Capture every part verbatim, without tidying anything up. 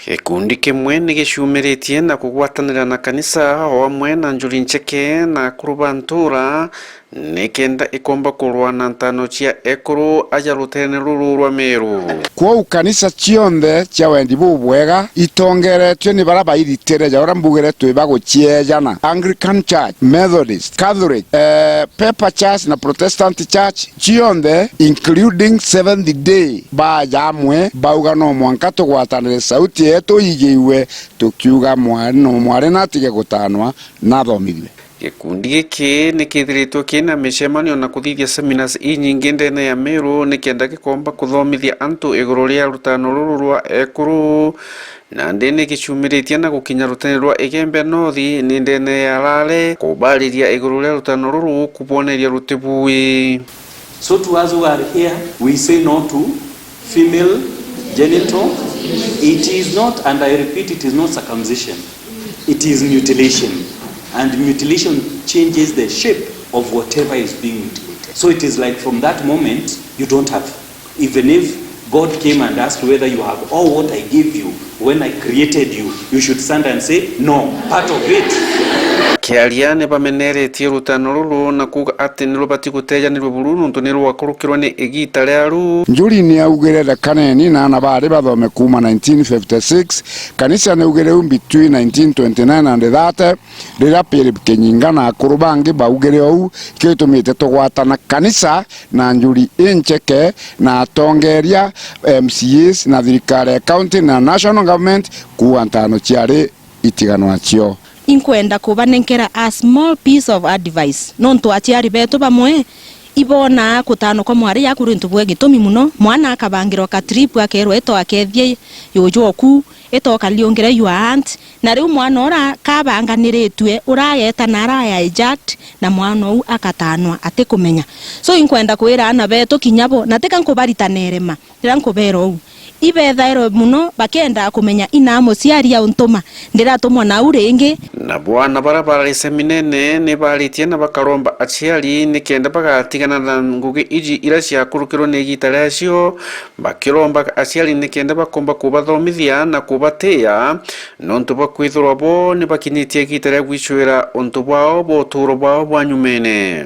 Gikundi kimwe ni gicumiritie na kugwatanira na kanisa o amwe na njuri ncheke na akuru ba ntura, nikenda ikomba kurwa na ntano cia ekuru aja ruteene ruru rwa Meru. Kwou kanisa cionthe cia wendi bubwega itongeretue ni bara bairitire ja uria mbugire twi ba guciejana: Anglican Church, Methodist, Catholic, eh, Paper Church na Protestant Church, cionthe including Seventh Day, baja amwe bauga no mwanka tugwatanire sauti yetu igiiwe tukiuga mwari no mwari natige gutanwa nathomithue. Gikundi giki ni kithiritwe kina micemanio na kuthithia seminars inyingi ndene ya Meru nikenda gikomba kuthomithia antu iguru ria rutano ruru rwa ekuru, na ndene gicumiritie na gukinya rutene rwa Igembe North ni ndene ya Lale kubariria iguru ria rutano ruru kubwoneria rutibui. So to us who are here, we say no to female genital. It is not, and I repeat, it is not circumcision. It is mutilation. And mutilation changes the shape of whatever is being mutilated. So it is like from that moment, you don't have. Even if God came and asked whether you have all what I gave you when I created you, you should stand and say, "No, part of it." Kiaria ni bameneretie rutano ruru na kuuga ati ni rubati gutejanirua buru nontu ni rwakurukirwa ni igita riaru. Njuri ni augire, "Rekaneni na aana bari bathome kuuma nineteen fifty-six, kanisa ni augire u between nineteen twenty-nine and thirty, riria Philip Kinyinga na akuru bangi baugire ou, ikio gitumite tugwatana kanisa na njuri incheke na atongeria, M C As na thirikari ya county na national government kuuga ntano ciari itiganwa cio." Inkwenda kubanenkera a small piece of advice, nontu aciari betu bamwe ibonaa kutano kwa mwari yaku ri untu bwa gitumi muno. Mwana akabangirwa ka trip, akerwa, "Ito akethie yuju oku, ito ukaliungire your aunt." Na riu mwana ura kabanganiritue, urayeta na araya hijacked, na mwana uu akatanwa atikumenya. So inkwenda kwira aana betu kinya bo, na tika nkubarita na irema riria nkubera uu, ibethairwe muno bakiendaa kumenya inaa muciari auntuma, ndiratumwa nau ringi. Nabo aana baria barari seminene ni baaritie na bakaromba aciari nikenda bagatigana na ngugi iji iria ciakurukirwe ni igita riacio, bakiromba aciari nikenda bakomba kubathomithia na kubatia, nontu bwa kwithirwa bo ni bakinyitie igita ria gwicwira untu bwao bwa utuuro bwao bwa nyumene.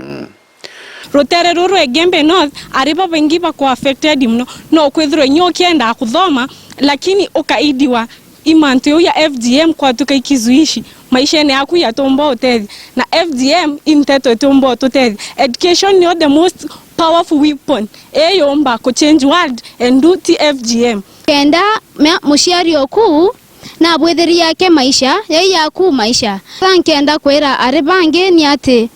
Rutere ruru rwa Igembe North, ari babaingi bakwa affected muno. No kwithirwa inya ukiendaa kuthoma, lakini ukaidiwa i mantu iu ya F G M kwatuka ikizuishi maishene yaku yatumba utethia. Na F G M i nteto itumba ututethia. Education nio the most powerful weapon. Iyumba ku change world and do ti F G M. Kenda mea-, muciari oku nabwithirie ake maisha, yai yaku maisha. Tha nkenda kwira ari bangi ni ati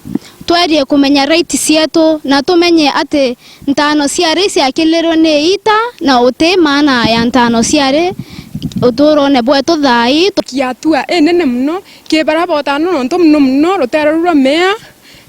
twerie kumenya right cietu na tumenye ati ntano ciari ciakilirwe ni ita na uti maana ya ntano ciari uturone bwetu thaa ii. Kiatua inene muno ki baria botano nontu muno muno rutere ruru rwa mea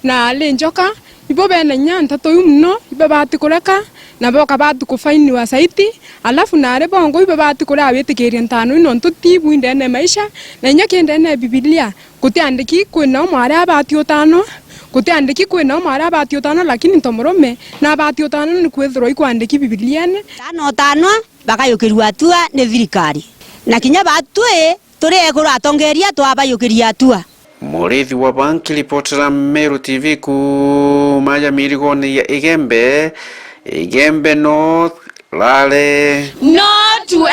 na ari njoka, ibo bena inya nteto iu muno, ibo bati kureka, na boka bati kufainiwa saiti, alafu nari bongo ibo bati kuria witikiria ntano iu nontu ti ibu indene maisha, na inya ki ndene Bibilia, guti andiki kwina umwe aria abati utanwa, guti andiki kwina umwe aria abati utanwa, lakini ntomurume nabati utanwa ni kwithirwa ikwandiki Bibiliene. Tano utanwa bakayukirua atua ni thirikari, na kinya batwi turi ekuru atongeria twabayukiria atua. Murithi wa Banki ripotera Meru T V kuuma ya mirigone ya Igembe, Igembe North, Lale. No to